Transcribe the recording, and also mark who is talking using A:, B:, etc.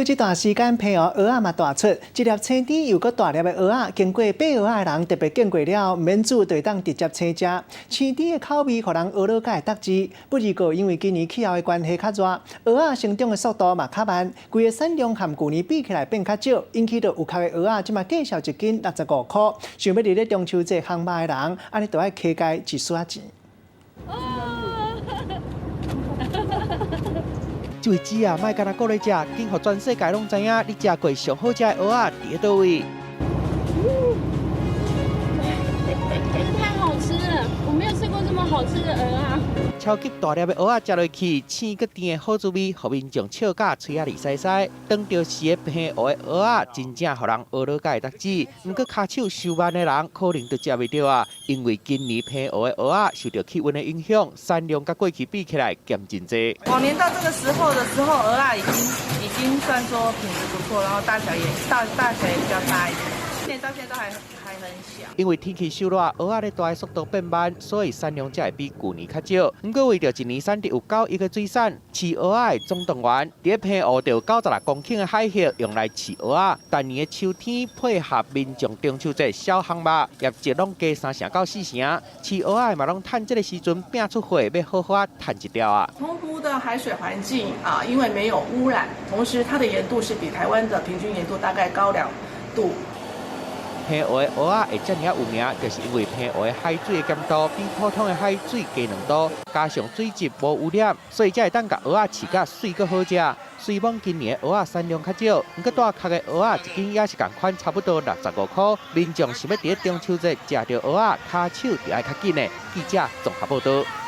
A: 秋這段時間，澎湖蚵仔嘛大出，一粒青甜又閣大粒的蚵仔，經過掰蚵仔的人特別揀過了，毋免煮就會當直接生食。青甜的口味，予人呵咾會得志。不過，因為今年氣候的關係較熱，蚵仔成長的速度嘛較慢，規个產量和舊年比起來變較少，引起著有殼的蚵仔，這馬價數一斤六十五箍。想欲佇咧中秋節烘肉的人，按呢就愛加加一絲仔錢。
B: 這位姊啊，莫干焦顧咧食，緊予全世界攏知影你食過上好食的蚵仔佇咧佗位。
C: 太好吃了，我沒有吃過這麼好吃的蚵仔。
B: 超級大粒的蚵仔食落去，鮮閣甜的好滋味，予民眾笑甲喙仔膩澀澀。當著時的澎湖的蚵仔，真正予人呵咾會得志。毋過跤手傷慢的人，可能就食袂著啊，因為今年澎湖的蚵仔受著氣溫的影響，產量佮過去比起來減真濟。
D: 往年到這個時候的時候，蚵仔已經算說品質不錯，然後大小也大大小也比較大一點。今年到現在都還很小。
B: 因為天氣受熱，蚵仔咧大的速度變慢，所以產量才會比舊年較少。毋過為著一年產值有九億个水產，飼蚵仔的總動員，佇咧澎湖就有96公頃的海域用來飼蚵仔。逐年的秋天配合民眾中秋節小烘肉，業績攏加三成到四成。飼蚵仔嘛攏趁這个時陣拚出貨，欲好好仔趁一條啊。
E: 澎湖的海水環境啊，因為沒有污染，同時它的鹽度是比台灣的平均鹽度大概高2度。
B: 澎湖的蚵仔會遮爾仔有名，就是因為澎湖的海水的鹹度比普通的海水低2度，加上水質無污染，所以才會當共蚵仔飼甲媠閣好食。雖罔今年的蚵仔產量較少，毋過帶殼的蚵仔一斤也是仝款，差不多六十五箍。民眾想欲佇咧中秋節食著蚵仔，跤手就愛較緊的。記者綜合報導。